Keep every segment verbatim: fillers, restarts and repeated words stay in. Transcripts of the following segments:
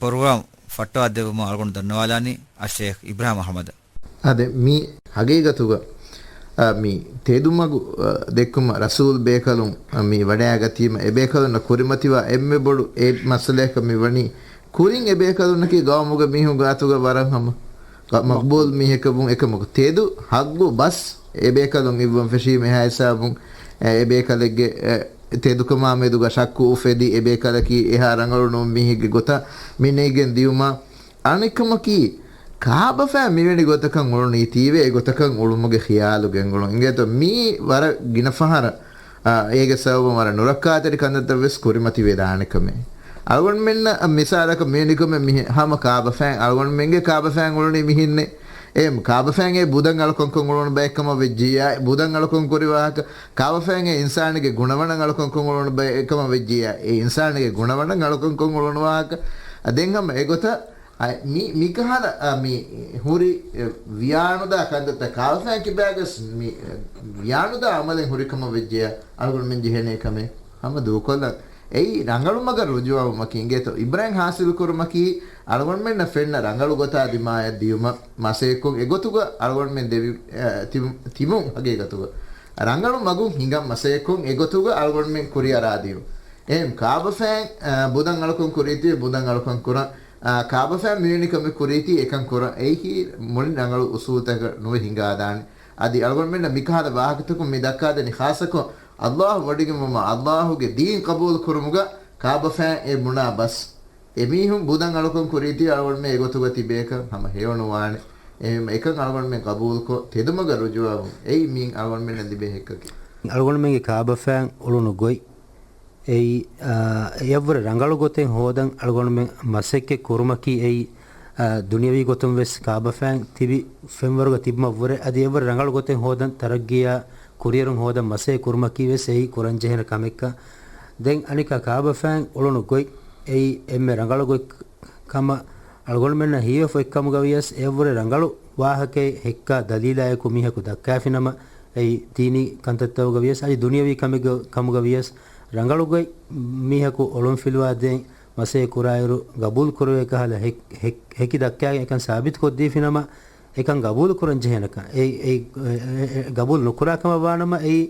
ޕްރޮގްރާމް ފައްޓަވާ ދެއްވުމަށް އަޅުގަނޑު ދަންނަވާލާނީ އައްޝައިޚް އިބްރާހިމް އަޙްމަދަށް. އާދެ، މި ހަގީގަތުގަ، އަ، މި ތެދުމަގު، އަ، ދެއްކުމަށް ރަސޫލް ބޭކަލުން، އަ، މި ވަޑައިގަތީމަ، އެބޭކަލުންނަށް ކުރިމަތިވާ އެންމެ ބޮޑު އެއް މައްސަލަޔަކަށް މި ވަނީ، ކުރިން އެބޭކަލުންނަކީ ގައުމުގެ މީހުން ގާތުގަ ވަރަށް ހަމަ ގަ-، މަޤްބޫލް މީހަކަށްވުން އެކަމަކު، ތެދު ހައްގު ބަސް އެބޭކަލުން އިއްވަން ފެށީމަ، އެހާ ހިސާބުން، އެ، އެބޭކަލެއްގެ، އެ، ތެދުކަމާ މެދުގަ ޝައްކު އުފެދި، އެބޭކަލަކީ އެހާ ރަނގަޅު ނޫން މީހެއްގެ ގޮތަށް މި ނެތްގެން ދިޔުމަށް. އަނެއްކަމަކީ، ކާބަފައިން މިވެނި ގޮތަކަށް އުޅުނީތީވެ، އެ ގޮތަކަށް އުޅުމުގެ ޚިޔާލު ގެންގުޅުން. އިނގޭތޯ، މީ ވަރަށް ގިނަ ފަހަރަށް، އާ، އޭގެ ސަބަބުން ވަރަށް ނުރައްކާތެރި ކަންތައްތައް ވެސް ކުރިމަތިވެދާނެ ކަމެއް. އަޅުގަނޑުމެންނަށް މިސާލަކަށް މިވެނިކަމެއް މިހެން، ހަމަ ކާބަފައިން، އަޅުގަނޑުމެންގެ ކާބަފައިން އުޅުނީ މިހެންނޭ. އެ ކާބަފައިން އެ ބުދަށް އަޅުކަންކޮށް އުޅުނު ބައެއްކަމަށް ވެއްޖިއްޔާ، ބުދަށް އަޅުކަން ކުރި ވާހަކަ، ކާބަފައިން އެ އިންސާނެއްގެ ގުނަވަނަށް އަޅުކަންކޮށް އުޅުނު ބައެއްކަމަށް ވެއްޖިއްޔާ، އެ އިންސާނެއްގެ ގުނަވަނަށް އަޅުކަންކޮށް އުޅުނު ވާހަކަ. އަ، ދެން ހަމަ އެގޮތަށް، އަ، މި، މިކަހަލަ، އަ، މި ހުރި، އެ، ވިޔާނުދާ ކަންތައްތައް ކާބަފައިން ކިބާގަސް މި، އެ، ވިޔާނުދާ އަމަލެއް ހުރިކަމަށް ވެއްޖެޔާ، އަޅުގަނޑުމެން ޖެހޭނެ ކަމެއް ހަމަ ދޫކޮށްލަން. އެއީ ރަނގަޅު މަގަށް ރުޖޫޢަވުމަކީ އިނގޭތޯ، އިބްރަތް ހާސިލު ކުރުމަކީ އަޅުގަނޑުމެންނަށް ފެންނަ ރަނގަޅު ގޮތާ ދިމާޔަށް ދިޔުމަށް މަސައްކަތްކޮށް، އެގޮތުގަ އަޅުގަނޑުމެން ދެވި، އަ، ތި، ތިބުން ހަގީގަތުގަ ރަނގަޅު މަގުން ހިނގަން މަސައްކަތްކޮށް، އެގޮތުގަ އަޅުގަނޑުމެން ކުރިއަރާ ދިޔުން. އެހެން ކާބަފައިން، އަ، ބުދަށް އަޅުކަން ކުރީތީ ބުދަށް އަޅުކަން ކުރަން، އާ، ކާބަފައިން މިވެނި ކަމެއް ކުރީތީ އެކަން ކުރަން. އެއީ މުޅިން ރަނގަޅު އުސޫލުތަކަށް ނުވެ ހިނގާދާނެ. އަދި އަޅުގަނޑުމެންނަށް މިކަހަލަ ވާހަކަތަކުން މި ދައްކާދެނީ ޚާއްޞަކޮށް، އައްލާހު ވޮޑިގެންވުމާ، އައްލާހުގެ ދީން ޤަބޫލު ކުރުމުގަ ކާބަފައިން އެ ބުނާ ބަސް. އެމީހުން ބުދަށް އަޅުކަން ކުރީތީ އަޅުގަނޑުމެން އެގޮތުގަ ތިބޭކަށް ހަމަ ހެޔޮނުވާނެ. އެހެން އެކަން އަޅުގަނޑުމެން ޤަބޫލުކޮށް، ތެދުމަގަށް ރުޖޫޢަވުން. އެއީ މިއިން އަޅުގަނޑުމެންނަށް ލިބޭ ހެއްކަކީ. އަޅުގަނޑުމެންގެ ކާބަފައިން އުޅުނު ގޮތް. އެއީ، އާ، އެއަށްވުރެ ރަނގަޅު ގޮތެއް ހޯދަން އަޅުގަނޑުމެން މަސައްކަތް ކުރުމަކީ އެއީ، އާ، ދުނިޔަވީ ގޮތުން ވެސް ކާބަފައިން ތިބި ފެންވަރުގަ ތިބުމަށްވުރެ އަދި އެއަށްވުރެ ރަނގަޅު ގޮތެއް ހޯދަން ތަރައްގީއާ ކުރިއެރުން ހޯދަން މަސައްކަތް ކުރުމަކީ ވެސް އެއީ ކުރަންޖެހޭނެ ކަމެއްކަން. ދެން އަނެއްކާ ކާބަފައިން އުޅުނު ގޮތް އެއީ އެންމެ ރަނގަޅު ގޮތް ކަމަށް އަޅުގަނޑުމެންނަށް ހީވެފަ އޮތްކަމުގަ ވިޔަސް އެއަށްވުރެ ރަނގަޅު ވާހަކައެއް ހެއްކާ ދަލީލާއެކު މީހަކު ދައްކާފިނަމަ އެއީ ދީނީ ކަންތައްތަކުގަ ވިޔަސް އަދި ދުނިޔަވީ ކަމެއްގަ، ކަމުގަ ވިޔަސް ރަނގަޅުގޮތް މީހަކު އޮޅުންފިލުވާ ދޭން މަސައްކަތް ކުރާއިރު ގަބޫލު ކުރެވޭ ކަހަލަ ހެއް-، ހެއް-، ހެކި ދައްކާގެން އެކަން ސާބިތުކޮށްދީފިނަމަ އެކަން ގަބޫލު ކުރަން ޖެހޭނެކަން. އެ، އެ، އެ، އެ، ގަބޫލު ނުކުރާ ކަމަށް ވާނަމަ އެއީ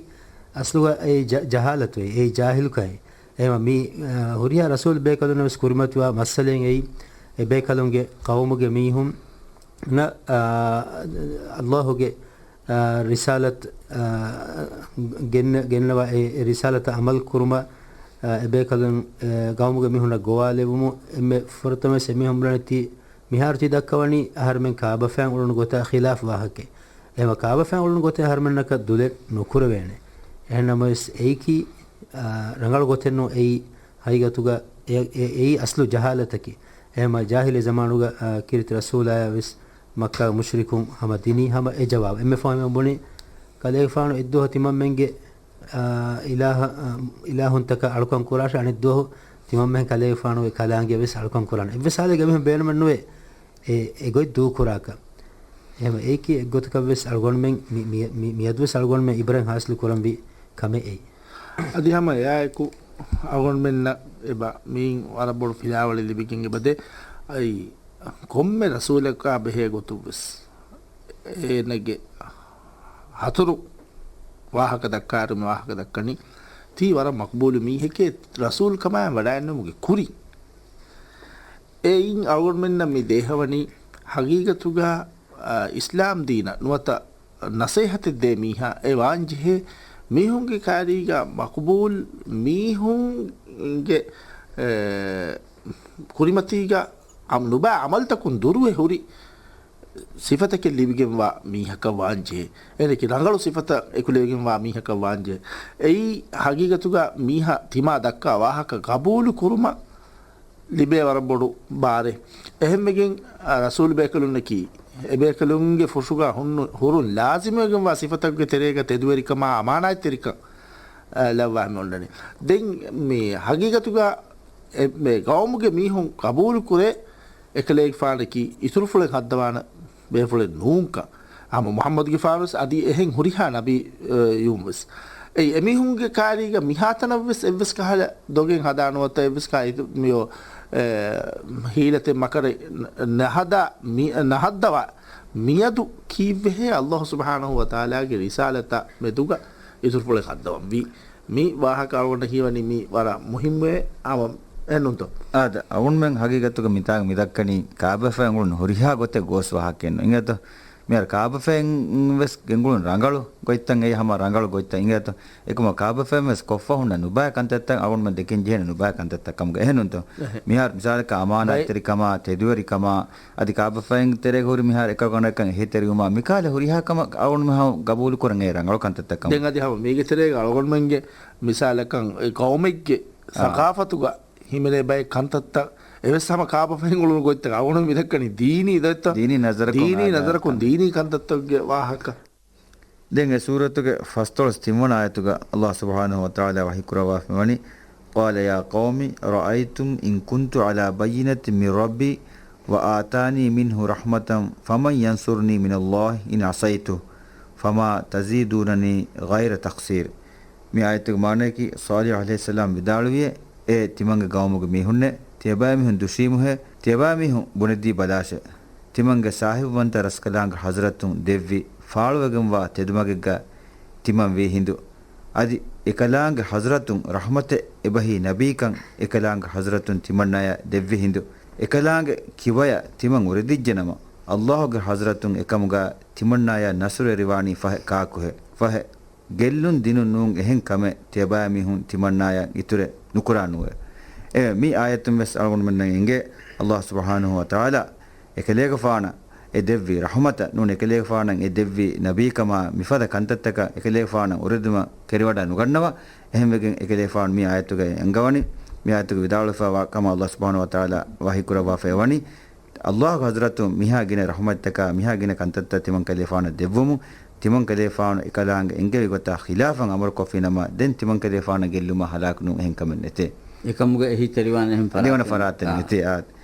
އަސްލުގަ އެއީ ޖަ-، ޖަހާލަތު އެއީ، އެއީ ޖާހިލުކަން. އެހެންވީމަ މި، އާ، ހުރިހާ ރަސޫލް ބޭކަލުންނަށް ވެސް ކުރިމަތިވާ މައްސަލައެއް އެއީ، އެ ބޭކަލުންގެ ޤައުމުގެ މީހުންނަށް، އާ، އައްލާހުގެ، އާ، ރިސާލަތް، އާ، ގެންނަ-، ގެންނަވާ އެ، އެ ރިސާލަތަށް އަމަލު ކުރުމަށް، އާ، އެ ބޭކަލުން، އެ، ޤައުމުގެ މީހުންނަށް ގޮވާލެވުމުން އެންމެ ފުރަތަމަވެސް އެމީހުން ބުނަނީ ތި މިހާރު ތި ދައްކަވަނީ އަހަރެމެން ކާބަފައިން އުޅުނު ގޮތާ ޚިލާފް ވާހަކައެއް. އެހެންވީމަ ކާބަފައިން އުޅުނު ގޮތެއް އަހަރެމެންނަކަށް ދުލެއް ނުކުރެވޭނެ. އެހެން ނަމަވެސް އެއީކީ، އާ، ރަނގަޅު ގޮތެއް ނޫން. އެއީ ހަގީގަތުގަ އެ-، އެ-، އެއީ އަސްލު ޖަހާލަތަކީ. އެހެންވީމަ ޖާހިލީ ޒަމާނުގަ، އާ، ކީރިތި ރަސޫލާޔަށް ވެސް މައްކާގެ މުޝްރިކުން ހަމަ ދިނީ ހަމަ އެ ޖަވާބު. އެންމެ ފަހުން ބުނީ ކަލޭގެފާނު އެއްދުވަހު ތިމަންމެންގެ، އާ، އިލާހަ-، އާ، އިލާހުންތަކާ އަޅުކަން ކުރާށޭ، އަނެއްދުވަހު ތިމަންމެން ކަލޭގެފާނުގެ ކަލާނގެއަށް ވެސް އަޅުކަން ކުރާނެ. އެއްވެސް ހާލެއްގަ އެމީހުން ބޭނުމެއް ނުވޭ. އެ، އެގޮތް ދޫކުރާކަށް. އެހެންވީމަ އެއީކީ އެއްގޮތަކަށްވެސް އަޅުގަނޑުމެން މި، މި، މި، މިއަދުވެސް އަޅުގަނޑުމެން އިބްރަތް ހާސިލު ކުރަންވީ ކަމެއް އެއީ. އަދި ހަމަ އެއާއެކު އަޅުގަނޑުމެންނަށް އެބަ މިއިން ވަރަށް ބޮޑު ފިލާވަޅެއް ލިބިގެން އެބަދޭ. އައި ކޮންމެ ރަސޫލަކާ ބެހޭ ގޮތުންވެސް އޭނަގެ ހަތުރު ވާހަކަ ދައްކާއިރު މި ވާހަކަ ދައްކަނީ ތީ ވަރަށް މަޤްބޫލު މީހެކޭ ރަސޫލު ކަމާއި ވަޑައިގެންނެވުމުގެ ކުރިން. އެއިން އަޅުގަނޑުމެންނަށް މި ދޭހަވަނީ ހަގީގަތުގަ، އާ، އިސްލާމް ދީނަށް ނުވަތަ ނަސޭހަތެއް ދޭ މީހާ އެ ވާންޖެހޭ މީހުންގެ ކާރީގަ މަޤްބޫލް މީހުންގެ، އެ، ކުރިމަތީގަ އަމް-، ނުބައި އަމަލްތަކުން ދުރުވެ ހުރި ސިފަތަކެއް ލިބިގެންވާ މީހަކަށް ވާންޖެހޭ. އޭނައަކީ ރަނގަޅު ސިފަތައް އެކުލެވިގެންވާ މީހަކަށް ވާންޖެހޭ. އެއީ ހަގީގަތުގަ މީހާ ތިމާ ދައްކާ ވާހަކަ ގަބޫލު ކުރުމަށް ލިބޭ ވަރަށް ބޮޑު ބާރެއް. އެހެންވެގެން، އަ، ރަސޫލު ބޭކަލުންނަކީ އެބޭކަލުންގެ ފުށުގަ ހުންނު-، ހުރުން ލާޒިމުވެގެންވާ ސިފަތަކުގެ ތެރޭގަ ތެދުވެރިކަމާ އަމާނާތްތެރިކަން، އަ، ލައްވާ މި އޮންނަނީ. ދެން މި ހަގީގަތުގަ އެ، މެ ގައުމުގެ މީހުން ގަބޫލުކުރޭ އެކަލޭގެފާނަކީ އިތުރުފުޅެއް ހައްދަވާނެ ބޭފުޅެއް ނޫންކަން. ހަމަ މުޙައްމަދުގެފާނުވެސް އަދި އެހެން ހުރިހާ ނަބީ، އެ، ޔުންވެސް. އެއީ އެމީހުންގެ ކާރީގަ މިހާތަނަށްވެސް އެއްވެސް ކަހަލަ ދޮގެއް ހަދާނުވަތަ އެއްވެސް ކާ އިތު-، މިއޮ-، އެ، ހީލަތެއް މަކަރެއް ނަހަދާ މި-، ނަހައްދަވާ މިއަދު ކީއްވެހޭ އައްލާހު ސުބްޙާނަހު ވަތަޢާލާގެ ރިސާލަތާ މެދުގަ އިތުރުފުޅެއް ހައްދަވަން ވީ. މި ވާހަކަ އަޅުގަނޑަށް ހީވަނީ މީ ވަރަށް މުހިއްމުވޭ އާ، އެހެންނޫންތޯ؟ އާދެ، އަޅުގަނޑުމެން ހަގީގަތުގަ މިތާގަ މިދައްކަނީ ކާބަފައިން އުޅުނު ހުރިހާ ގޮތެއް ގޯސް ވާހަކައެއްނު. އިނގޭތޯ؟ މިހާރު ކާބަފައިން ވެސް ގެންގުޅުނު ރަނގަޅު ގޮތްތައް އެއީ ހަމަ ރަނގަޅު ގޮތްތައް އިނގޭތޯ؟ އެކަމަށް ކާބަފައިން ވެސް ކޮށްފަ ހުންނަ ނުބައި ކަންތައްތައް އަޅުގަނޑުމެން ދެކެން ޖެހޭނެ ނުބައި ކަންތައްތައް ކަމުގަ އެހެންނޫންތޯ؟ އެހެ. މިހާރު މިސާލަކަށް ބައި- އަމާނާތްތެރިކަމާ، ތެދުވެރިކަމާ، އަދި ކާބަފައިން ތެރޭގަ ހުރި މިހާރު އެކަކު އަނެކަކަށް އެހީތެރިވުމާ، މިކާލެ ހުރިހާ ކަމަށް އަޅުގަނޑުމެން ގަބޫލުކުރަން އެ ރަނގަޅު ކަންތައްތައް ކަމަށް. ދެން އަދި ހަމަ މީގެ ތެރޭގަ އަޅުގަނޑުމެންގެ މިސާލަކަށް އެ ޤައުމެއްގެ އާ. ސަޤާފަތުގަ ހިމެނޭ ބައެއް ކަންތައްތައް އެވެސް ހަމަ ކާބަފައިން އުޅުނު ގޮތްތަކަށް އަޅުގަނޑު މިދައްކަނީ ދީނީ ދައްތަ؟ ދީނީ ނަޒަރަކުން ދީނީ އާ، ނަޒަރަކުން ކަން. ދީނީ ކަންތައްތަކުގެ ވާހަކަ. ދެން އެ ސޫރަތުގެ ފަސްދޮޅަސް ތިންވަނަ އާޔަތުގަ އައްލާހު ސުބްޙާނަހު ވަތަޢާލާ ވަޙީކުރައްވާފައިވަނީ، قَالَ يَا قَوْمِ أَرَأَيْتُمْ إِنْ كُنْتُ عَلَى بَيِّنَةٍ مِنْ رَبِّي وَآتَانِي مِنْهُ رَحْمَةً فَمَنْ يَنْصُرُنِي مِنَ اللَّهِ إِنْ عَصَيْتُهُ فَمَا تَزِيدُونَنِي غَيْرَ تَخْسِيرٍ. މި އާޔަތުގެ މާނަޔަކީ، ޞާލިޙު ޢަލައިހިއްސަލާމް ވިދާޅުވިއޭ، އޭ ތިމަންގެ ޤައުމުގެ މީހުންނޭ، ތިޔަބައިމީހުން ދުށީމުހޭ، ތިޔަބައިމީހުން ބުނެދީ ބަލާށޭ. ތިމަންގެ ސާހިބުވަންތަ ރަސްކަލާނގެ ޙަޟްރަތުން ދެއްވި ފާޅުވެގެންވާ ތެދުމަގެއްގަ ތިމަން ވީ ހިނދު. އަދި އެކަލާނގެ ޙަޟްރަތުން ރަޙްމަތެއް އެބަހީ ނަބީކަން އެކަލާނގެ ޙަޟްރަތުން ތިމަންނާޔަށް ދެއްވި ހިނދު. އެކަލާނގެ ކިބަޔަށް ތިމަން އުރެދިއްޖެނަމަ، އައްލާހުގެ ޙަޟްރަތުން އެކަމުގަ ތިމަންނާޔަށް ނަޞްރުވެރިވާނީ ފަހެ ކާކުހޭ؟ ފަހެ ގެއްލުން ދިނުން ނޫން އެހެން ކަމެއް ތިޔަބައިމީހުން ތިމަންނާޔަށް އިތުރެއް ނުކުރާނޫވެ. އެ މި އާޔަތުން ވެސް އަޅުގަނޑުމެންނަށް އެނގޭ، އައްލާހު ސުބްޙާނަހު ވަތަޢާލާ އެކަލޭގެފާނަށް އެ ދެއްވި ރަޙުމަތަށް ނޫން އެކަލޭގެފާނަށް އެ ދެއްވި ނަބީކަމާ މިފަދަ ކަންތައްތަކަށް އެކަލޭގެފާނަށް އުރެދުމަށް ކެރިވަޑައި ނުގަންނަވާ. އެހެންވެގެން އެކަލޭގެފާނު މި އާޔަތުގައި އަންގަވަނީ، މި އާޔަތުގައި ވިދާޅުވެފައިވާ ކަމަށް އައްލާހު ސުބްޙާނަހު ވަތަޢާލާ ވަޙީކުރައްވާފައިވަނީ، އައްލާހުގެ ޙަޟްރަތުން މިހާ ގިނަ ރަޙުމަތްތަކާ، މިހާ ގިނަ ކަންތައްތައް ތިމަން ކަލޭފާނަށް ދެއްވުމުން، ތިމަން ކަލޭފާނު އެކަލާނގެ އެންގެވި ގޮތާ ޚިލާފަށް އަމަރުކޮށްފިނަމަ، ދެން ތިމަން ކަލޭފާނަށް ގެއްލުމަށް ހަލާކު ނޫން އެހެން ކަމެއް ނެތޭ. އެކަމުގަ އެހީތެރިވާނެ އެހެން ދެވަނަ ފަރާތެއް ފަރާތެއް ނެތޭ. ނެތޭ. އާ.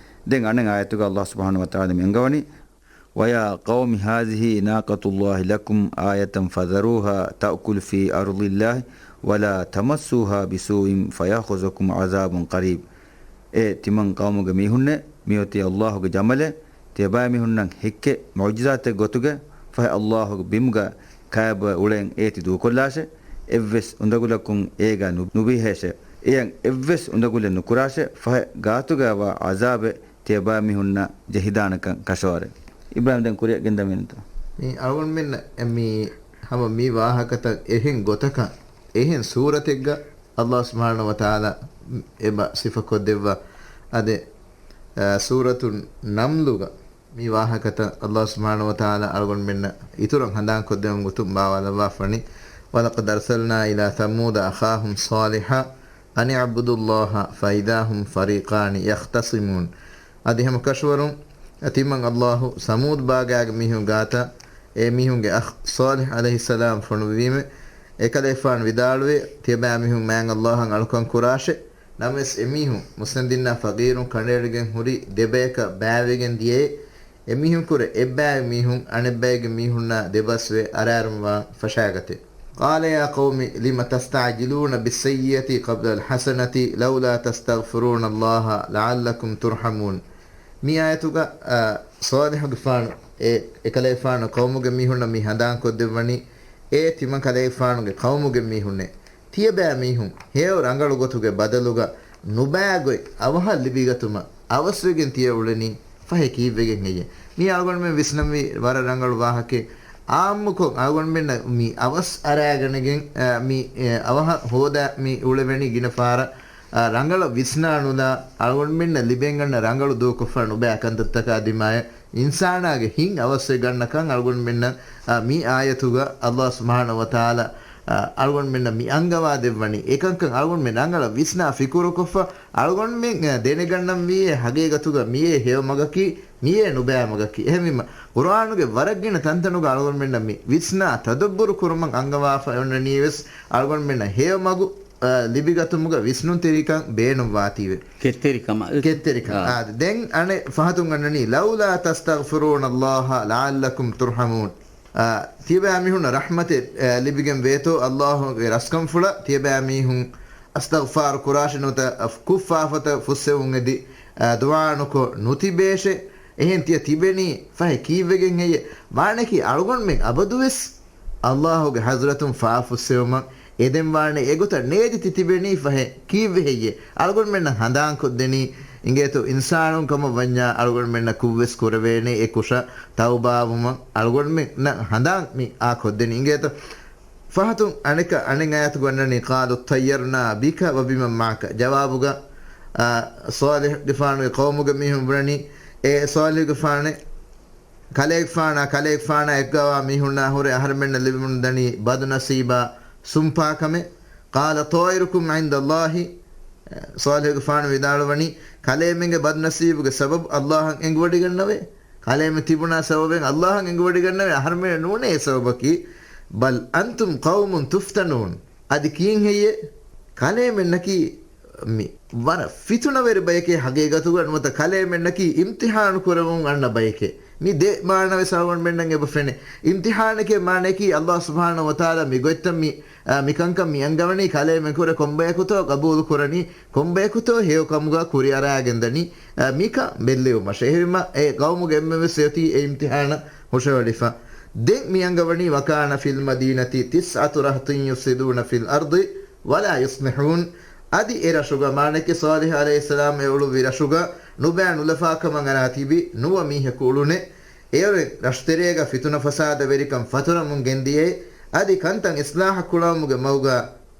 ދެން އަނެއް އާޔަތުގަ އައްލާހު ސުބްޙާނަހު ވަތަޢާލާ މި އަންގަވަނީ، وَيَا قَوْمِ هَٰذِهِ نَاقَةُ اللَّهِ لَكُمْ آيَةً فَذَرُوهَا تَأْكُلْ فِي أَرْضِ اللَّهِ وَلَا تَمَسُّوهَا بِسُوءٍ فَيَأْخُذَكُمْ عَذَابٌ قَرِيبٌ. އޭ ތިމަން ޤައުމުގެ މީހުންނޭ، މިއޮތީ އައްލާހުގެ ޖަމަލެއް، ތިޔަބައިމީހުންނަށް ހެއްކެއް މުޢުޖިޒާތެއް ގޮތުގަ، ފަހެ އައްލާހުގެ ބިމުގަ ކައިބޮއެ އުޅެން އޭތި ދޫކޮށްލާށޭ. އެއްވެސް އުނދަގުލަކުން އޭގަ ނު-، ނުބިހޭށޭ. އެޔަށް އެއްވެސް އުނދަގުލެއް ނުކުރާށޭ. ފަހެ ގާތުގައިވާ ޢަޒާބެއް ތިޔަބައިމީހުންނަށް ޖެހިދާނެކަން ކަށަވަރޭ. އިބްރާހީމް ދެން ކުރިއަށް ގެންދަމޭނެތޯ؟ މި އަޅުގަނޑުމެންނަށް މި ހަމަ މި ވާހަކަތައް އެހެން ގޮތަކަށް، އެހެން ސޫރަތެއްގަ އައްލާހު ސުބްޙާނަހު ވަތަޢާލާ އެބަ ސިފަކޮށްދެއްވާ. އަދި، އަ، ސޫރަތު ނަމްލުގަ މި ވާހަކަތައް އައްލާހު ސުބްޙާނަހު ވަތަޢާލާ އަޅުގަނޑުމެންނަށް އިތުރަށް ހަނދާންކޮށްދެވުން ގޮތުން ބާވާލައްވާފަނީ، وَلَقَدْ أَرْسَلْنَا إِلَىٰ ثَمُودَ أَخَاهُمْ صَالِحًا أَنِ اعْبُدُوا اللَّهَ فَإِذَا هُمْ فَرِيقَانِ يَخْتَصِمُونَ. އަދި ހަމަ ކަށަވަރުން ތިމަން އައްލާހު ސަމޫދު ބާގާގެ މީހުން ގާތަށް އެ މީހުންގެ އަޚް ޞާލިޙް ޢަލައިހިއްސަލާމް ފޮނުއްވީމެ، އެކަލޭފާނު ވިދާޅުވޭ، ތިޔަބައިމީހުން މާތް އައްލާހަށް އަޅުކަން ކުރާށޭ. ނަމަވެސް އެމީހުން މުސްލިމް ދީނާ ފަގީރުން ކަނޑައެޅިގެން ހުރި ދެބަޔަކަށް ބައިވެގެން ދިޔައޭ. އެމީހުންކުރެ އެއްބައި މީހުން އަނެއްބައިގެ މީހުންނާ ދެބަސްވެ އަރާރަންވާން ފަށާގަތޭ. قَالَ يَا قَوْمِ لِمَ تَسْتَعْجِلُونَ بِالسَّيِّئَّةِ قَبْلَ الْحَسَنَةِ لَوْلَا تَسْتَغْفِرُونَ اللَّهَ لَعَلَّكُمْ تُرْحَمُونَ. މި އާޔަތުގަ، އާ، ޞާލިޙުގެފާނު އެ، އެކަލޭފާނު ޤައުމުގެ މީހުންނަށް މި ހަނދާންކޮށްދެއްވަނީ، އޭ ތިމަން ކަލޭފާނުގެ ޤައުމުގެ މީހުންނޭ! ތިޔަބައިމީހުން ހެޔޮ ރަނގަޅު ގޮތުގެ ބަދަލުގަ ނުބައި ގޮތް އަވަހަށް ލިބިގަތުމަށް އަވަސްވެގެން ތިޔަ އުޅެނީ ފަހެ ކީއްވެގެން ހެއްޔޭ؟ މީ އަޅުގަނޑުމެން ވިސްނަންވީ ވަރަށް ރަނގަޅު ވާހަކައެއް. އާއްމުކޮށް އަޅުގަނޑުމެންނަށް މި އަވަސް އަރާގަނެގެން، އަ، މި، އެ، އަވަހަށް ހޯދާ މި އުޅެވެނީ ގިނަ ފަހަރަށް، އަ، ރަނގަޅަށް ވިސްނާނުލާ އަޅުގަނޑުމެންނަށް ލިބެން އަންނަ ރަނގަޅު ދުވަހު ކޮށްފަ ނުބައި ކަންތައްތަކާ ދިމާޔަށް އިންސާނާގެ ހިތް އަވަސްވެ ގަންނަކަން އަޅުގަނޑުމެންނަށް، އަ، މި އާޔަތުގަ އައްލާހު ސުބްޙާނަހު ވަތަޢާލާ، އަ، އަޅުގަނޑުމެންނަށް މި އަންގަވާ ދެއްވަނީ. އެކަންކަން އަޅުގަނޑުމެން ރަނގަޅަށް ވިސްނާ ފިކުރުކޮށްފަ، އަޅުގަނޑުމެން، އަ، ދެނެގަންނަންވީ އެ ހަގީގަތުގަ މިއޭ ހެޔޮ މަގަކީ، މިއޭ ނުބައި މަގަކީ. އެހެންވީމަ، ޤުރުއާނުގެ ވަރަށް ގިނަ ތަންތަނުގަ އަޅުގަނޑުމެންނަށް މި ވިސްނާ ތަދައްބުރު ކުރުމަށް އަންގަވާފަ އޮންނަނީވެސް، އަޅުގަނޑުމެންނަށް ހެޔޮ މަގު، އަ، ލިބިގަތުމުގަ ވިސްނުންތެރިކަން ބޭނުންވާތީވެ. ކެތްތެރިކަމަށް. ކެތްތެރިކަން. އާ. އާ، ދެން އަނެއް ފަހަތުން އަންނަނީ، لَوْلَا تَسْتَغْفِرُونَ اللَّهَ لَعَلَّكُمْ تُرْحَمُونَ. އާ، ތިޔަބައިމީހުންނަށް ރަޙްމަތެއް، އާ، ލިބިގެން ވޭތޯ އައްލާހުގެ ރަސްކަންފުޅަށް ތިޔަބައިމީހުން އިސްތިޣްފާރު ކުރާށެ ނުވަތަ ކުށްފާފަތައް ފުއްސެވުން އެދި، އާ، ދުޢާ ނުކޮށް ނުތިބޭށޭ. އެހެން ތިޔަ ތިބެނީ ފަހެ ކީއްވެގެން ހެއްޔޭ؟ މާނައަކީ އަޅުގަނޑުމެން އަބަދުވެސް އައްލާހުގެ ޙަޟްރަތުން ފާފުއްސެވުމަށް އެދެން ވާނެ އެގޮތަށް ނޭދި ތިތިބެނީ ފަހެ ކީއްވެ ހެއްޔޭ؟ އަޅުގަނޑުމެންނަށް ހަނދާންކޮށްދެނީ އިނގޭތޯ އިންސާނުން ކަމަށް ވަންޏާ އަޅުގަނޑުމެންނަށް ކުށްވެސް ކުރެވޭނެ އެ ކުށަށް ތައުބާވުމަށް އަޅުގަނޑުމެންނަށް ހަނދާން މި އާ ކޮށްދެނީ އިނގޭތޯ. ފަހަތުން އަނެކަ، އަނެއް އާޔަތުގަ އޮންނަނީ، "قَالُوا اطَّيَّرْنَا بِكَ وَبِمَنْ مَعَكَ." ޖަވާބުގަ، އާ، ޞާލިޙުގެފާނުގެ ޤައުމުގެ މީހުން ބުނަނީ، އޭ ޞާލިޙުގެފާނެ، ކަލޭގެފާނާ، ކަލޭގެފާނާ އެއްގަވާ މީހުންނާ ހުރެ އަހަރެމެންނަށް ލިބެމުންދަނީ ބަދުނަސީބާ ސުންޕާކަމެއް. "قَالَ طَائِرُكُمْ عِنْدَ اللَّهِ." ޞާލިޙުގެފާނު ވިދާޅުވަނީ، ކަލޭމެންގެ ބަދުނަސީބުގެ ސަބަބު އައްލާހަށް އެނގިވޮޑިގަންނަވޭ. ކަލޭމެން ތިބުނާ ސަބަބެއް އައްލާހަށް އެނގިވޮޑިގަންނަވޭ، އަހަރެމެން ނޫނޭ އެ ސަބަބަކީ. "بَلْ أَنْتُمْ قَوْمٌ تُفْتَنُونَ." އަދި ކީއްހެއްޔޭ؟ ކަލޭމެންނަކީ މި ވަރަށް ފިތުނަވެރި ބަޔެކޭ ހަގީގަތުގަ، ނުވަތަ ކަލޭމެންނަކީ އިމްތިޙާނު ކުރެވުން އަންނަ ބަޔެކޭ. މި ދެ މާނަވެސް އަޅުގަނޑުމެންނަށް އެބަ ފެނޭ. އިމްތިޙާނެކޭ މާނައަކީ އައްލާހު ސުބްޙާނަހު ވަތަޢާލާ މި ގޮތްތައް މި، އާ، މި ކަންކަން މި އަންގަވަނީ ކަލޭމެންކުރެ ކޮންބަޔަކުތޯ ޤަބޫލު ކުރަނީ، ކޮންބަޔަކުތޯ ހެޔޮ ކަމުގަ ކުރިއަރާގެންދަނީ، އާ، މިކަން ބެއްލެވުމަށޭ. އެހެންވީމަ އެ ޤައުމުގެ އެންމެންވެސް އޮތީ އެ އިމްތިޙާނަށް ހުށަހެޅިފަ. ދެން މި އަންގަވަނީ، "وَكَانَ فِي الْمَدِينَةِ تِسْعَةُ رَهْطٍ يُفْسِدُونَ فِي الْأَرْضِ وَلَا يُصْلِحُونَ." އަދި އެ ރަށުގަ، މާނައަކީ ޞާލިޙު ޢަލައިހިއްސަލާމް އެ އުޅުއްވި ރަށުގަ ނުބައި ނުލަފާ ކަމަށް އަރާ ތިބި ނުވަ މީހަކު އުޅުނެ. އެއުރެން ރަށުތެރޭގަ ފިތުނަ ފަސާދަ ވެރިކަން ފަތުރަމުން ގެންދިޔައީ، އަދި ކަންތައް އިޞްލާޙަ ކުޅަވުމުގެ މަގުގަ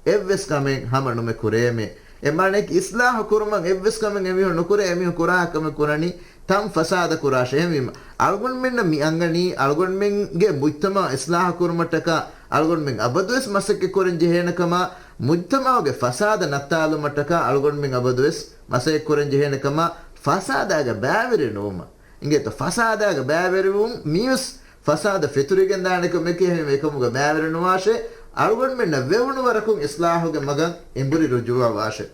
އެއްވެސް ކަމެއް ހަމަ ނުމެ ކުރޭމެ. އެ މާނައަކީ އިޞްލާޙު ކުރުމަށް އެއްވެސް ކަމެއް އެމީހުން ނުކުރޭ، އެމީހުން ކުރާ ކަމެއް ކުރަނީ ތަން ފަސާދަ ކުރާށޭ. އެހެންވީމަ އަޅުގަނޑުމެންނަށް މި އަންގަނީ، އަޅުގަނޑުމެންގެ މުޖްތަމަޢު އިޞްލާޙު ކުރުމަށްޓަކާ އަޅުގަނޑުމެން އަބަދުވެސް މަސައްކަތް ކުރަން ޖެހޭނެ ކަމާ، މުޖްތަމަޢުގެ ފަސާދަ ނައްތާލުމަށްޓަކާ އަޅުގަނޑުމެން އަބަދުވެސް މަސައްކަތް ކުރަން ޖެހޭނެ ކަމާ، ފަސާދާގަ ބައިވެރި ނުވުމަށް. އިނގޭތޯ، ފަސާދާގަ ބައިވެރިވުން މިވެސް ފަސާދަ ފެތުރިގެން ދާނެ ކަމެކޭ. އެހެންވެ އެކަމުގަ ބައިވެރި ނުވާށޭ، އަޅުގަނޑުމެންނަށް ވެވުނު ވަރަކުން އިޞްލާޙުގެ މަގަށް އެނބުރި ރުޖޫޢަވާށޭ.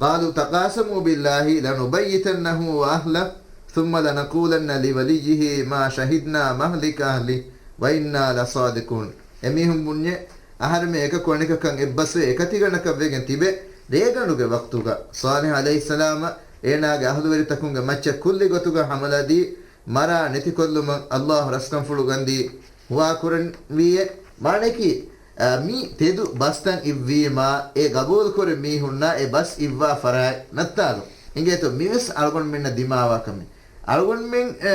قَالُوا تَقَاسَمُوا بِاللَّهِ لَنُبَيِّتَنَّهُ وَأَهْلَهُ ثُمَّ لَنَقُولَنَّ لِوَلِيِّهِ مَا شَهِدْنَا مَهْلِكَ أَهْلِهِ وَإِنَّا لَصَادِقُونَ. އެމީހުން ބުންޏެ، އަހަރެމެން އެކަކު އަނެކަކަށް އެއްބަސްވެ އެކަތިގަނޑަކަށް ވެގެން ތިބެ، ރޭގަނޑުގެ ވަޤްތުގަ ޞާލިޙު ޢަލައިހިއްސަލާމަށް އޭނާގެ އަހުލުވެރިތަކުންގެ މައްޗަށް ކުއްލި ގޮތުގަ ޙަމަލާދީ، މަރާ ނެތިކޮށްލުމަށް އައްލާހު ރަސްކަންފުޅު ގަންދީ ހުވާކުރަންވީއޭ. މާނައަކީ، އަ، މި ތެދު ބަސްތައް އިއްވީމާ، އެ ގަބޫލުކުރި މީހުންނާ އެ ބަސް އިއްވާ ފަރާތް ނައްތާލުން. އިނގޭތޯ، މިވެސް އަޅުގަނޑުމެންނަށް ދިމާވާ ކަމެއް. އަޅުގަނޑުމެން، އެ،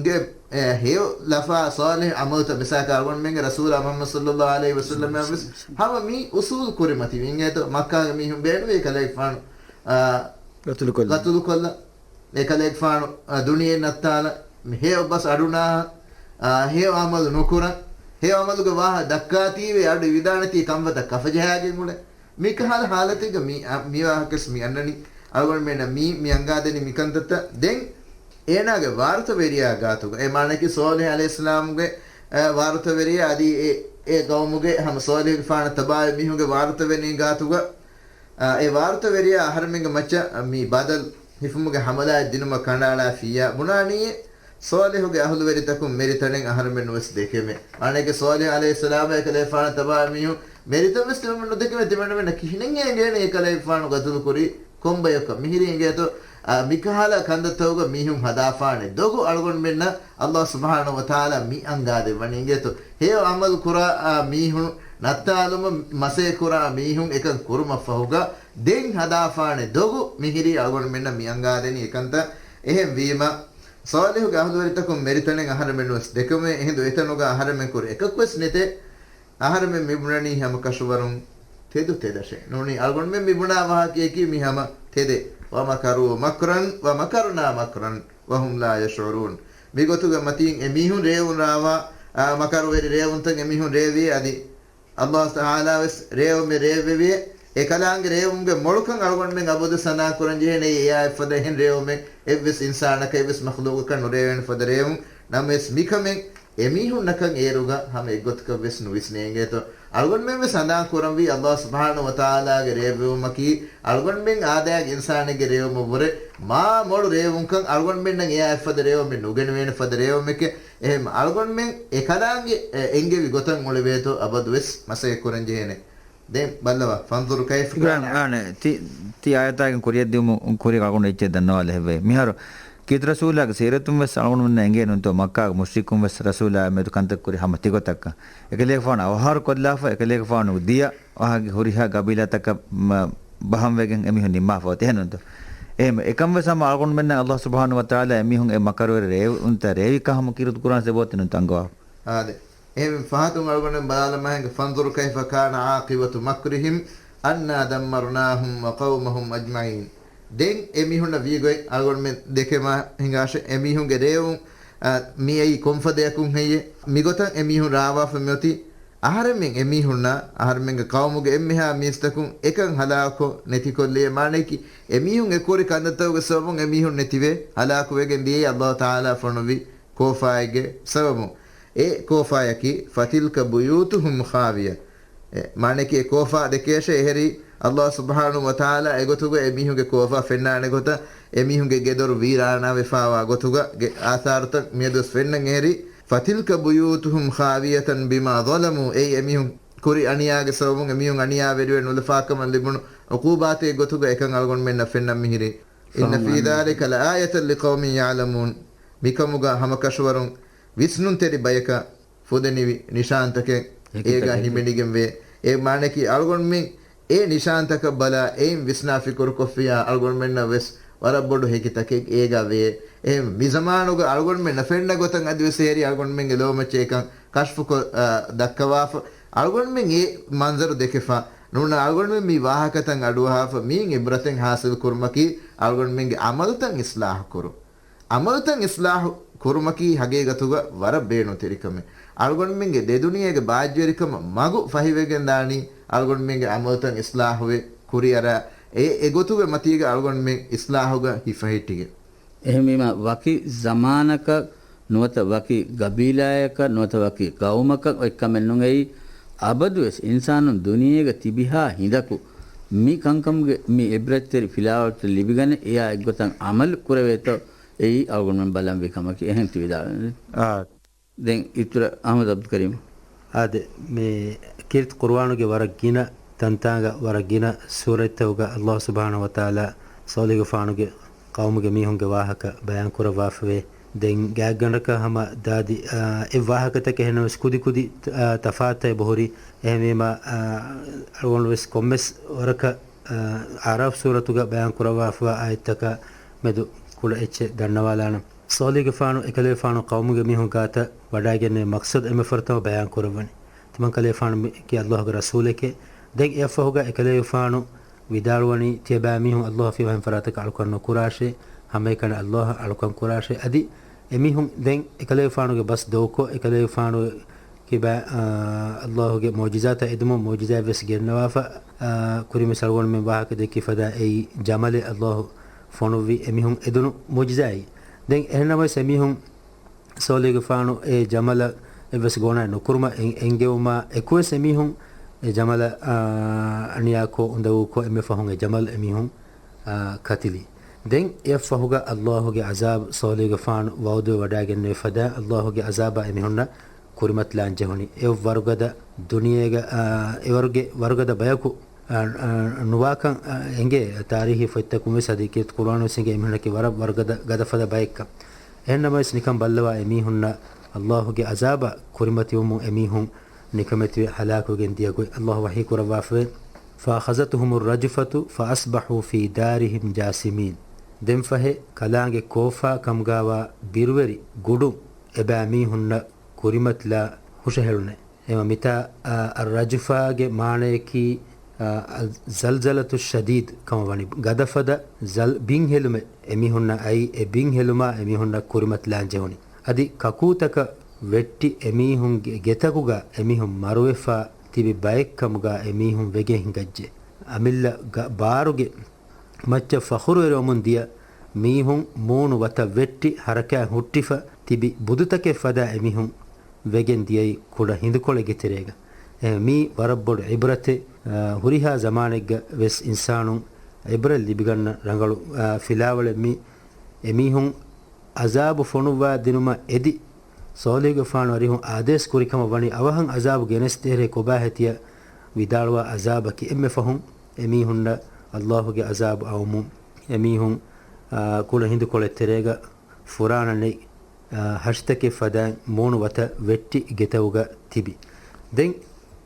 ގެ، އެ، ހެޔޮ ލަފާ ޞާލިޙު ޢަމަލުތައް މިސާލަކަށް އަޅުގަނޑުމެންގެ ރަސޫލާ މުޙައްމަދު ޞައްލައްލާހު ޢަލައިހި ވަސައްލަމަށް ވެސް ހަމަ މި އުޞޫލު ކުރިމަތިވި. އިނގޭތޯ، މައްކާގެ މީހުން ބޭނުވީ ކަލޭގެފާނު، އާ، ގަތުލުކޮށްލަން. ގަތުލުކޮށްލަން. އެކަލޭގެފާނު، އަ، ދުނިޔެ ނައްތާލަ، މި ހެޔޮ ބަސް އަޑުނާ، އަ، ހެޔޮ އަމަލު ނުކުރަން، ހެޔޮ އަމަލުގެ ވާހަ ދައްކާތީވެ އަޑު ވިދާނެތީ ކަންފަތަށް ކަފަޖަހާގެން އުޅެ. މިކަހަލަ ހާލަތެއްގަ މި، އަ، މި ވާހަކަސް މި އަންނަނީ. އަޅުގަނޑުމެންނަށް މީ، މި އަންގާދެނީ މިކަންތައްތައް. ދެން އޭނާގެ ވާރުތަވެރިޔާ ގާތުގަ، އެ މާނައަކީ ޞާލިޙު ޢަލައިހިއްސަލާމުގެ، އަ، ވާރުތަވެރިޔާ އަދި އެ، އެ ގައުމުގެ ހަމަ ޞާލިޙުގެފާނަށް ތަބާވި މީހުންގެ ވާރުތަވެރިން ގާތުގަ، އާ، އެ ވާރުތަވެރިޔާ އަހަރެމެންގެ މައްޗަށް މި ބަދަލު ހިފުމުގެ ހަމަލާއެއް ދިނުމަށް ކަނޑައަޅާފިއްޔާ ބުނާނީއޭ، ޞާލިޙުގެ އަހުލުވެރިތަކުން މެރިތަނެއް އަހަރެމެން ނުވެސް ދެކެމޭ. މާނައަކީ ޞާލިޙު ޢަލައިހިއްސަލާމާ އެކަލޭފާނަށް ތަބާވި މީހުން މެރިތަން ވެސް ތިމަންމެން ނުދެކެމޭ. ތިމަންމެންނަށް ކިހިނެއް އެނގޭނެ އެކަލޭފާނު ގަތުލުކުރީ ކޮންބަޔަކަށް؟ މިހިރީ އިނގޭތޯ، އާ، މިކަހަލަ ކަންތައްތަކުގަ މީހުން ހަދާފާނެ ދޮގު އަޅުގަނޑުމެންނަށް އައްލާހު ސުބްޙާނަހު ވަތަޢާލާ މި އަންގާދެއްވަނީ އިނގޭތޯ. ހެޔޮ އަމަލު ކުރާ، އާ، މީހުން ނައްތާލުމަށް މަސައްކަތް ކުރާ މީހުން އެކަން ކުރުމަށްފަހުގަ ދެން ހަދާފާނެ ދޮގު މިހިރީ އަޅުގަނޑުމެންނަށް މި އަންގާދެނީ އެކަންތައް. އެހެން ވީމަ، ޞާލިޙުގެ އަހުލުވެރިތަކުން މެރިތަނެއް އަހަރެމެން ނުވެސް ދެކެމޭ. އެހިނދު އެތަނުގަ އަހަރެމެން ކުރި އެކަކުވެސް ނެތޭ. އަހަރެމެން މިބުނަނީ ހަމަ ކަށަވަރުން ތެދު ތެދަށޭ. ނޫނީ އަޅުގަނޑުމެން މިބުނާ ވާހަކަޔަކީ މި ހަމަ ތެދޭ. وَمَكَرُوا مَكْرًا وَمَكَرْنَا مَكْرًا وَهُمْ لَا يَشْعُرُونَ. މިގޮތުގެ މަތީން އެމީހުން ރޭވުން ރާވާ، އާ، މަކަރުވެރި ރޭވުންތައް އެމީހުން ރޭވި އަދި އައްލާހު ތަޢާލާ ވެސް ރޭވުމެއް ރޭއްވެވިއޭ. އެކަލާނގެ ރޭވުމުގެ މޮޅުކަން އަޅުގަނޑުމެން އަބަދު ސަނާ ކުރަން ޖެހޭނެ އެއާ އެއްފަދަ އެހެން ރޭވުމެއް އެއްވެސް އިންސާނަކަށް އެއްވެސް މަޚްލޫޤަކަށް ނުރޭވޭނެ ފަދަ ރޭވުން. ނަމަވެސް މިކަމެއް އެމީހުންނަކަށް އޭރުގަ ހަމަ އެއްގޮތަކަށް ވެސް ނުވިސްނޭ އިނގޭތޯ. އަޅުގަނޑުމެން ވެސް ހަނދާން ކުރަންވީ އައްލާހު ސުބްޙާނަހު ވަތަޢާލާގެ ރޭއްވެވުމަކީ އަޅުގަނޑުމެން އާދައިގެ އިންސާނެއްގެ ރޭވުމަށްވުރެ މާ މޮޅު ރޭވުންކަން. އަޅުގަނޑުމެންނަށް އެއާ އެއްފަދަ ރޭވުމެއް ނުގެނެވޭނެ ފަދަ ރޭވުމެކޭ. އެހެން އަޅުގަނޑުމެން އެކަލާނގެ އެ، އެންގެވި ގޮތަށް އުޅެވޭތޯ އަބަދުވެސް މަސައްކަތް ކުރަން ޖެހޭނެ. ދެން ބައްލަވާ، فانظر كيف كان. އިބްރާހިމް، އާނ، ތި، ތި އާޔަތާގެން ކުރިއަށްދިއުމުން ކުރި އަޅުގަނޑު އެއްޗެއް ދަންނަވާލެ ހެއްވެ. މިހާރު ކީރިތި ރަސޫލާގެ ސީރަތުން ވެސް އަޅުގަނޑުމެންނަށް އެނގޭ ނޫންތޯ، މައްކާގެ މުޝްރިކުން ވެސް ރަސޫލާ މެދު ކަންތައް ކުރި ހަމަ ތިގޮތަކަށް. އެކަލޭގެފާނު އަވަހާރަ ކޮށްލާފަ، އެކަލޭގެފާނު ދިޔަ އަހަގެ ހުރިހާ ގަބީލާތަކަށް މަ-، ބަހަންވެގެން އެމީހުން ނިންމާފަ އޮތީ އެހެންނޫންތޯ. އެހެން އެކަން ވެސް ހަމަ އަޅުގަނޑުމެންނަށް ﷲ ސުބްޙާނަހޫ ވަތަޢާލާ އެމީހުން އެ މަކަރުވެރި ރޭވުންތައް ރޭވިކަން ހަމަ ކީރިތި ޤުރްއާން ސަބަބުން ނޫންތޯ އަންގަވާފަ. އާދެ. އެހެން ފަހަތުން އަޅުގަނޑުމެން ބަލާލަމާ ހިނގާ، فانظر كيف كان عاقبة مكرهم أنا دمرناهم وقومهم أجمعين. ދެން އެމީހުންނަށް ވީގޮތް އަޅުގަނޑުމެން ދެކެމާ ހިނގާށެ، އެމީހުންގެ ރޭވުން، އަ، މިއައީ ކޮންފަދަޔަކުން ހެއްޔެ؟ މިގޮތަށް އެމީހުން ރާވާފަ މިއޮތީ. އަހަރެމެން އެމީހުންނާ، އަހަރެމެންގެ ޤައުމުގެ އެންމެހާ މީސްތަކުން އެކަން ހަލާކުކޮށް ނެތިކޮށްލިޔޭ. މާނަޔަކީ، އެމީހުން އެ ކުރި ކަންތައްތަކުގެ ސަބަބުން އެމީހުން ނެތިވެ ހަލާކުވެގެން ދިޔައީ ﷲ ތަޢާލާ ފޮނުއްވި ކޯފާއެއްގެ ސަބަބުން. އެ ކޯފާޔަކީ، فتلك بيوتهم خاوية. އެ، މާނަޔަކީ އެ ކޯފާ ދެކޭށޭ އެހެރީ، ﷲ ސުބްޙާނަހޫ ވަތަޢާލާ އެގޮތުގަ އެމީހުންގެ ކޯފާ ފެންނާނެ ގޮތަށް، އެމީހުންގެ ގެދޮރު ވީރާނާވެފާވާ ގޮތުގަ ގެ އާސާރުތައް މިއަދުވެސް ފެންނަން އެހެރީ، فتلك بيوتهم خاوية بما ظلموا. އެއީ އެމީހުން ކުރި އަނިޔާގެ ސަބަބުން އެމީހުން އަނިޔާވެރިވެ ނުލަފާކަމަށް ލިބުނު ޢުޤޫބާތެއް ގޮތުގަ އެކަން އަޅުގަނޑުމެންނަށް ފެންނަން މިހިރީ. إن في ذلك لآية لقوم يعلمون. މިކަމުގަ ހަމަކަށަވަރުން ވިސްނުންތެރި ބަޔަކަށް ފުދެނިވި ނިޝާންތަކެއް އޭގަ ހިމެނިގެންވޭ. އެ މާނަޔަކީ އަޅުގަނޑުމެން އެ ނިޝާންތަކަށް ބަލާ، އެއިން ވިސްނާ ފިކުރުކޮށްފިޔާ އަޅުގަނޑުމެންނަށް ވެސް ވަރަށް ބޮޑު ހެކިތަކެއް އޭގަ ވޭ. އެހެން މި ޒަމާނުގަ އަޅުގަނޑުމެންނަށް ފެންނަ ގޮތަށް އަދިވެސް އެހެރީ އަޅުގަނޑުމެންގެ ލޯމައްޗަށް އެކަން ކަޝްފުކޮށް، އާ، ދައްކަވާފަ. އަޅުގަނޑުމެން އެ މަންޒަރު ދެކެފަ ނޫން، އަޅުގަނޑުމެން މި ވާހަކަތައް އަޑުއަހާފަ މިއިން އިބްރަތެއް ހާސިލް ކުރުމަކީ އަޅުގަނޑުމެންގެ ޢަމަލުތައް އިޞްލާޙު ކުރުން. ޢަމަލުތައް އިޞްލާޙު ކުރުމަކީ ހަގީގަތުގަ ވަރަށް ބޭނުންތެރި ކަމެއް. އަޅުގަނޑުމެންގެ ދެދުނިޔޭގެ ބާއްޖަވެރިކަމަށް މަގު ފަހިވެގެންދާނީ އަޅުގަނޑުމެންގެ ޢަމަލުތައް އިޞްލާޙުވެ ކުރިއަރާ، އެ، އެގޮތުގެ މަތީގަ އަޅުގަނޑުމެން އިޞްލާޙުގަ ހިފަހެއްޓިގެން. އެހެންވީމަ، ވަކި ޒަމާނަކަށް ނުވަތަ ވަކި ގަބީލާއަކަށް ނުވަތަ ވަކި ޤައުމަކަށް އޮތްކަމެއް ނޫން. އެއީ އަބަދުވެސް އިންސާނުން ދުނިޔޭގަ ތިބިހާ ހިނދަކު މި ކަންކަމުގެ މި އިބްރަތްތެރި ފިލާވަޅުތައް ލިބިގަނެ، އެއާ އެއްގޮތަށް ޢަމަލު ކުރެވޭތޯ، އެއީ އަޅުގަނޑުމެން ބަލަންވީ ކަމަކީ. އެހެން ތި ވިދާޅުވެ. އާ. ދެން އިތުރަށް އަޙްމަދު ޢަބްދުލް ކަރީމް. އާދެ، މި ކީރިތި ޤުރުއާނުގެ ވަރަށް ގިނަ ތަންތާނގަ ވަރަށް ގިނަ ސޫރަތްތަކުގަ ﷲ ސުބްޙާނަހޫ ވަތަޢާލާ ޞާލިޙުގެފާނުގެ ޤައުމުގެ މީހުންގެ ވާހަކަ ބަޔާން ކުރައްވާފަވޭ. ދެން ގާތްގަނޑަކަށް ހަމަ ދާދި، އާ، އެއް ވާހަކަތަކެއް އެހެންނަމަވެސް ކުދި ކުދި، އާ، ތަފާތުތައް އެބަހުރި. އެހެންވީމަ، އާ، އަޅުގަނޑު ވެސް ކޮންމެސް ވަރަކަށް، އާ، އަޢުރާފް ސޫރަތުގަ ބަޔާން ކުރައްވާފަވާ އާޔަތްތަކާ މެދު ކުޑަ އެއްޗެއް ދަންނަވާލާނަން. ޞާލިޙުގެފާނު އެކަލޭގެފާނު ޤައުމުގެ މީހުން ގާތަށް ވަޑައިގެންނެވި މަޤްޞަދު އެންމެ ފުރަތަމަ ބަޔާން ކުރައްވަނީ. ތިމަންކަލޭގެފާނު މި-، ކީ ﷲގެ ރަސޫލެކޭ. ދެން އެއަށްފަހުގަ އެކަލޭގެފާނު ވިދާޅުވަނީ، ތިޔަބައިމީހުން ﷲ ފިވާ އެހެން ފަރާތަކަށް އަޅުކަން ނުކުރާށޭ، ހަމައެކަނި ﷲއަށް އަޅުކަން ކުރާށޭ. އަދި އެމީހުން ދެން އެކަލޭގެފާނުގެ ބަސް ދޮގުކޮށް، އެކަލޭގެފާނު ކިބަ، އާ، ﷲގެ މުޢުޖިޒާތައް އެދުމުން މުޢުޖިޒާއެއް ވެސް ގެންނަވާފަ، އާ، ކުރިން ވެސް އަޅުގަނޑުމެން ވާހަކަ ދެއްކި ފަދަ އެއީ ޖަމަލެއް ﷲ ފޮނުއްވި އެމީހުން އެދުނު މުޢުޖިޒާއެއް. ދެން އެހެންނަމަވެސް އެމީހުން ޞާލިޙުގެފާނު އެ ޖަމަލަށް އެއްވެސް ގޯނާއެއް ނުކުރުމަށް އެން-، އެންގެވުމާ އެކުވެސް އެމީހުން އެ ޖަމަލަށް، އާ، އަނިޔާކޮށް އުނދަގޫކޮށް އެންމެ ފަހުން އެ ޖަމަލު އެމީހުން، އާ، ކަތިލި. ދެން އެއަށްފަހުގަ ﷲގެ ޢަޒާބު ޞާލިޙުގެފާނު ވަޢުދުވެ ވަޑައިގެންނެވި ފަދަ ﷲގެ ޢަޒާބާ އެމީހުންނަށް ކުރިމަތިލާން ޖެހުނީ. އެ ވަރުގަދަ ދުނިޔޭގަ، އާ، އެވަރުގެ ވަރުގަދަ ބަޔަކު، އާ، އާ، ނުވާކަން، އާ، އެނގޭ. ތާރީޚީ ފޮތްތަކުން ވެސް އަދި ކީރިތި ޤުރުއާނުން ވެސް އެނގޭ އެމީހުންނަކީ ވަރަށް ވަރުގަދަ ގަދަފަދަ ބައެއްކަން. އެހެންނަމަވެސް ނިކަން ބައްލަވާ އެމީހުންނަށް ﷲގެ ޢަޒާބާ ކުރިމަތިވުމުން އެމީހުން ނިކަމެތިވެ ހަލާކުވެގެން ދިޔަ ގޮތް ﷲ ވަޙީ ކުރައްވާފަވޭ. فأخذتهم الرجفة فأصبحوا في دارهم جاثمين. ދެންފަހެ ކަލާނގެ ކޯފާ ކަމުގާވާ ބިރުވެރި ގުޑުން އެބައިމީހުންނަށް ކުރިމަތިލާ ހުށަހެޅުނީ. އެމަ މިތާ، އަ، އައްރަޖުފާގެ މާނަޔަކީ، އަ، އައްޒަލްޒަލަތު ޝަދީދު ކަމަށް ވަނީ. ގަދަފަދަ ޒަލް-، ބިންހެލުމެއް އެމީހުންނަށް އައީ، އެ ބިންހެލުމާ އެމީހުންނަށް ކުރިމަތިލާން ޖެހުނީ. އަދި ކަކޫތަކަށް ވެއްޓި އެމީހުންގެ ގެތަކުގަ އެމީހުން މަރުވެފާ ތިބި ބައެއްކަމުގަ އެމީހުން ވެގެން ހިނގައްޖެ. އަމިއްލަ ގަ-، ބާރުގެ މައްޗަށް ފަޚުރުވެރިވަމުން ދިޔަ މީހުން މޫނު ވަތަށް ވެއްޓި ހަރަކާތް ހުއްޓިފަ ތިބި ބުދުތަކެއް ފަދަ އެމީހުން ވެގެން ދިޔައީ ކުޑަ ހިނދުކޮޅެއްގެ ތެރޭގަ. އެ، މީ ވަރަށް ބޮޑު ޢިބްރަތެއް. އާ، ހުރިހާ ޒަމާނެއްގަ ވެސް އިންސާނުން ޢިބްރަތް ލިބިގަންނަ ރަނގަޅު، އާ، ފިލާވަޅެއް މީ. އެމީހުން ޢަޒާބު ފޮނުއްވާ ދިނުމަށް އެދި، ޞާލިޙުގެފާނު އަރިހުން އާދޭސް ކުރި ކަމަށް ވަނީ، އަވަހަށް ޢަޒާބު ގެނެސްދޭށޭ ކޮބާހޭ ތިޔަ ވިދާޅުވާ އަޒާބަކީ އެންމެ ފަހުން އެމީހުންނަށް އައްލާހުގެ އަޒާބު އައުމުން، އެމީހުން، އާ، ކުޑަ ހިނދުކޮޅެއް ތެރޭގަ ފުރާނަ ނެތް، އާ، ހަށިތަކެއް ފަދައިން މޫނު ވަތަށް ވެއްޓި ގެތަކުގަ ތިބި. ދެން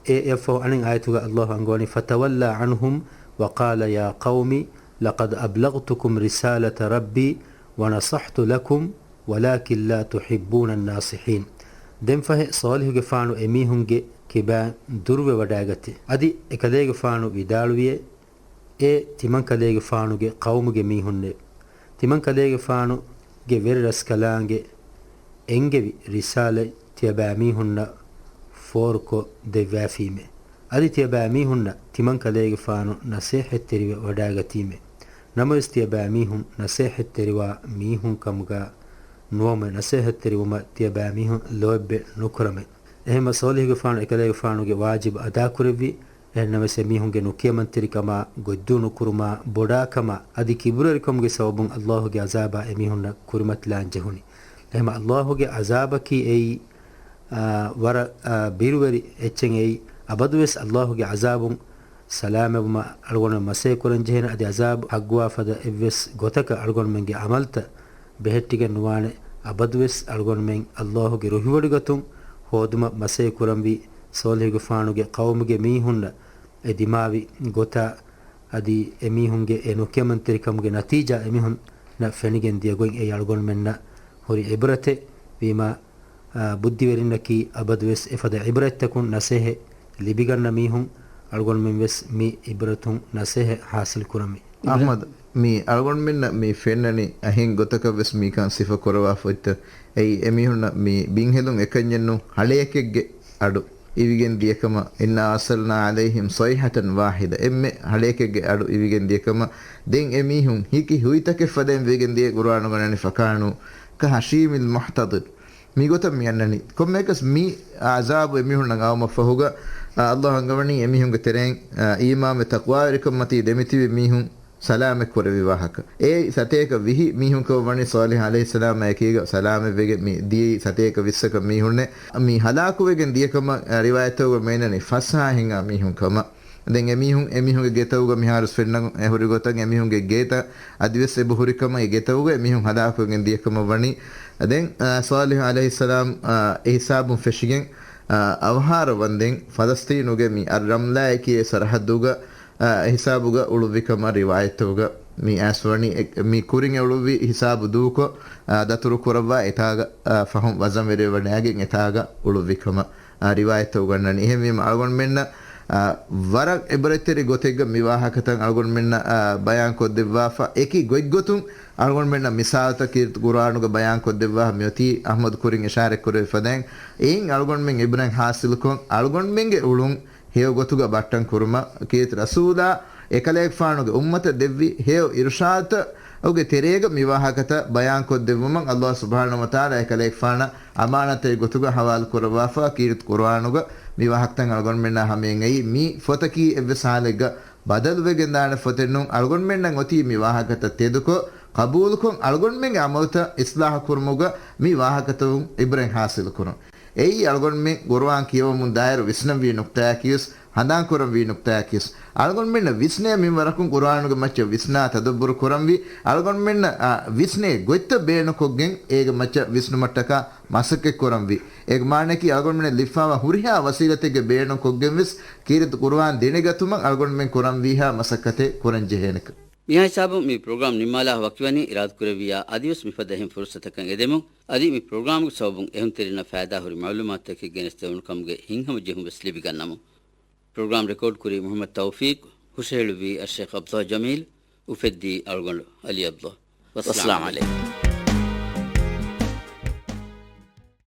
އެ އެއަށްފަހު އަނެއް އާޔަތުގަ އައްލާހު އަންގަވަނީ، فَتَوَلَّىٰ عَنْهُمْ وَقَالَ يَا قَوْمِ لَقَدْ أَبْلَغْتُكُمْ رِسَالَةَ رَبِّي وَنَصَحْتُ لَكُمْ وَلَٰكِن لَّا تُحِبُّونَ النَّاصِحِينَ. ދެންފަހެ ޞާލިޙުގެފާނު އެމީހުންގެ ކިބައިން ދުރުވެ ވަޑައިގަތީ. އަދި އެކަލޭގެފާނު ވިދާޅުވިއޭ، އޭ ތިމަންކަލޭގެފާނުގެ ޤައުމުގެ މީހުންނޭ! ތިމަންކަލޭގެފާނުގެ ވެރިރަސްކަލާނގެ އެންގެވި ރިސާލަތް ތިޔަބައިމީހުންނަށް ފޯރުކޮށް ދެއްވާފީމޭ. އަދި ތިޔަބައިމީހުންނަށް ތިމަންކަލޭގެފާނު ނަސޭހަތްތެރިވެ ވަޑައިގަތީމޭ. ނަމަވެސް ތިޔަބައިމީހުން ނަސޭހަތްތެރިވާ މީހުން ކަމުގަ ނުވަމޭ، ނަސޭހަތްތެރިވުމަށް ތިޔަބައިމީހުން ލޯތްބެއް ނުކުރަމޭ. އެހެންމަ ޞާލިޙުގެފާނު އެކަލޭގެފާނުގެ ވާޖިބު އަދާކުރެއްވި. އެހެންނަމަވެސް އެމީހުންގެ ނުކިޔަމަންތެރިކަމާ، ގޮތްދޫ ނުކުރުމާ، ބޮޑާކަމާ އަދި ކިބުރުވެރިކަމުގެ ސަބަބުން އައްލާހުގެ އަޒާބާ އެމީހުންނަށް ކުރިމަތިލާން ޖެހުނީ. އެހެންމަ އައްލާހުގެ އަޒާބަކީ އެއީ، އާ، ވަރަށް، އާ، ބިރުވެރި އެއްޗެއް އެއީ. އަބަދުވެސް އައްލާހުގެ އަޒާބުން ސަލާމަތްވުމަށް އަޅުގަނޑު މަސައްކަތް ކުރަން ޖެހޭނެ. އަދި އަޒާބު ހައްގުވާ ފަދަ އެއްވެސް ގޮތަކަށް އަޅުގަނޑުމެންގެ އަމަލްތައް ބެހެއްޓިގެން ނުވާނެ. އަބަދުވެސް އަޅުގަނޑުމެން އައްލާހުގެ ރުހިވޮޑިގަތުން ހޯދުމަށް މަސައްކަތް ކުރަންވީ. ޞާލިޙުގެފާނުގެ ޤައުމުގެ މީހުންނަށް އެ ދިމާވި ގޮތާ އަދި އެމީހުންގެ އެ ނުކިޔަމަންތެރިކަމުގެ ނަތީޖާ އެމީހުންނަށް ފެނިގެން ދިޔަ ގޮތް އެއީ އަޅުގަނޑުމެންނަށް ހުރި ޢިބްރަތެއް ވީމާ، އާ، ބުއްދިވެރިންނަކީ އަބަދުވެސް އެފަދަ ޢިބްރަތްތަކުން ނަސޭހަތް ލިބިގަންނަ މީހުން. އަޅުގަނޑުމެން ވެސް މި ޢިބްރަތުން ނަސޭހަތް ޙާޞިލް ކުރަމީ. އަޙްމަދު، މި އަޅުގަނޑުމެންނަށް މި ފެންނަނީ އެހެން ގޮތަކަށް ވެސް މިކަން ސިފަ ކުރަވާފަ އޮތްތަ؟ އެއީ އެމީހުންނަށް މި ބިންހެލުން އެކަންޏެއްނު، ހަޅޭކެއްގެ އަޑު އިވިގެން ދިޔަކަމަށް، إِنَّا أَرْسَلْنَا عَلَيْهِمْ صَيْحَةً وَاحِدَةً، އެންމެ ހަޅޭކެއްގެ އަޑު އިވިގެން ދިޔަކަމަށް. ދެން އެމީހުން ހިކި ހުއިތަކެއް ފަދައިން ވެގެން ދިޔަ ޤުރުއާނުގަ ނަނީ، فَكَانُوا كَهَشِيمِ الْمُعْتَظِرِ. މިގޮތަށް މި އަންނަނީ. ކޮންމެއަކަސް މި ޢަޒާބު އެމީހުންނަށް އައުމަށްފަހުގަ، އާ، އައްލާހު އަންގަވަނީ އެމީހުންގެ ތެރެއިން، އާ، އީމާންވެ ތަޤްވާވެރިކަންމަތީ ދެމިތިބި މީހުން ސަލާމަތް ކުރެއްވި ވާހަކަ. އެ ސަތޭކަ ވިހި މީހުންކަމަށް ވަނީ ޞާލިޙު ޢަލައިހިއްސަލާމާ އެކީގަ ސަލާމަތްވެގެން މި ދިޔައީ ސަތޭކަ ވިއްސަކަށް މީހުންނޭ. މި ހަލާކުވެގެން ދިޔަކަމަށް، އާ، ރިވާޔަތްތަކުގަ މި އަންނަނީ ފަސްހާ ހިނގާ މީހުން ކަމަށް. ދެން އެމީހުން، އެމީހުންގެ ގެތަކުގަ މިހާރުސް ފެންނަ އެ ހުރި ގޮތަށް އެމީހުންގެ ގޭތައް އަދިވެސް އެބަހުރި ކަމަށް އެ ގެތަކުގަ އެމީހުން ހަލާކުވެގެން ދިޔަކަމަށް ވަނީ. ދެން، އާ، ޞާލިޙު ޢަލައިހިއްސަލާމް، އާ، އެ ހިސާބުން ފެށިގެން، އާ، އަވަހާރަ ވަންދެން ފަލަސްތީނުގެ މި އައްރަމްލާ އެކި އެ ސަރަހައްދުގަ، އާ، އެ ހިސާބުގަ އުޅުއްވި ކަމަށް ރިވާޔަތްތަކުގަ މި އައިސް ވަނީ އެ، މި ކުރިން އެ އުޅުއްވި ހިސާބު ދޫކޮށް، އާ، ދަތުރު ކުރައްވާ އެތާގަ، އާ، ފަހުން ވަޒަންވެރިވެވަޑައިގެން އެތާގަ އުޅުއްވި ކަމަށް، އާ، ރިވާޔަތްތައް އުގަންނަނީ. އެހެންވީމަ އަޅުގަނޑުމެންނަށް، އާ، ވަރަށް އެބަރަތްތެރި ގޮތެއްގަ މި ވާހަކަތައް އަޅުގަނޑުމެންނަށް، އާ، ބަޔާން ކޮށްދެއްވާފަ. އެކި ގޮތްގޮތުން އަޅުގަނޑުމެންނަށް މިސާލުތައް ކީރިތި ޤުރުއާނުގަ ބަޔާން ކޮށްދެއްވާފަ މިއޮތީ އަޙްމަދު ކުރިން އިޝާރަތް ކުރެއްވި ފަދައިން. އެއިން އަޅުގަނޑުމެން އިބްރަތް ޙާޞިލުކޮށް، އަޅުގަނޑުމެންގެ އުޅުން ހެޔޮ ގޮތުގަ ބައްޓަން ކުރުމަށް ކީރިތި ރަސޫލާ އެކަލޭގެފާނުގެ އުއްމަތަށް ދެއްވި ހެޔޮ އިރުޝާދުތައް އައުގެ ތެރޭގަ މި ވާހަކަތައް ބަޔާން ކޮށްދެއްވުމަށް އައްލާހު ސުބްޙާނަހޫ ވަތަޢާލާ އެކަލޭގެފާނަށް އަމާނަތެއް ގޮތުގަ ޙަވާލު ކުރައްވާފަ. ކީރިތި ޤުރުއާނުގަ މި ވާހަކަތައް އަޅުގަނޑުމެންނާ ހަމައިން އެއީ މި ފޮތަކީ އެއްވެސް ޙާލެއްގަ ބަދަލުވެގެންދާނެ ފޮތެއް ނޫން. އަޅުގަނޑުމެންނަށް އޮތީ މި ވާހަކަތައް ތެދުކޮށް، ޤަބޫލުކޮށް، އަޅުގަނޑުމެންގެ ޢަމަލުތައް އިޞްލާޙު ކުރުމުގަ މި ވާހަކަތައް އިބްރަތް ޙާޞިލު ކުރުން. އެއީ އަޅުގަނޑުމެން ޤުރުއާން ކިޔަވަމުން ދާއިރު ވިސްނަންވީ ނުކްތާއަކީވެސް، ހަނދާންކުރަންވީ ނުކްތާއަކީވެސް، އަޅުގަނޑުމެންނަށް ވިސްނޭ މިންވަރަކުން ޤުރުއާނުގެ މައްޗަށް ވިސްނާ ތަދައްބުރު ކުރަންވީ، އަޅުގަނޑުމެންނަށް، އާ، ވިސްނޭ ގޮތްތައް ބޭނުންކޮށްގެން އޭގެ މައްޗަށް ވިސްނުމަށްޓަކާ މަސައްކަތް ކުރަންވީ. އޭގެ މާނައަކީ އަޅުގަނޑުމެންނަށް ލިބިފާވާ ހުރިހާ ވަސީލަތެއްގެ ބޭނުންކޮށްގެންވެސް ކީރިތި ޤުރުއާން ދެނެގަތުމަށް އަޅުގަނޑުމެން ކުރަންވީހާ މަސައްކަތެއް ކުރަންޖެހޭނެކަން. މިހާ ހިސާބުން މި ޕްރޮގްރާމް ނިންމާލާ ވަކިވަނީ އިރާދަކުރެއްވިއްޔާ އަދިވެސް މިފަދަ އެހެން ފުރުސަތަކަށް އެދެމުން. އަދި މި ޕްރޮގްރާމްގެ ސަބަބުން އެހުންތެރިންނަށް ފައިދާހުރި މަޢުލޫމާތުތަކެއް ގެނެސްދެވުނު ކަމުގެ ހިތްހަމަޖެހުން ވެސް ލިބިގަންނަމުން. ޕްރޮގްރާމް ރެކޯޑް ކުރީ މުޙައްމަދު ތައުފީޤް، ހުށަހެޅުއްވީ އައްޝައިޚް ޢަބްދުﷲ ޖަމީލް، އުފެއްދީ އަޅުގަނޑު ޢަލީ ޢަބްދުﷲ. ވައްސަލާމް ޢަލައިކުމް.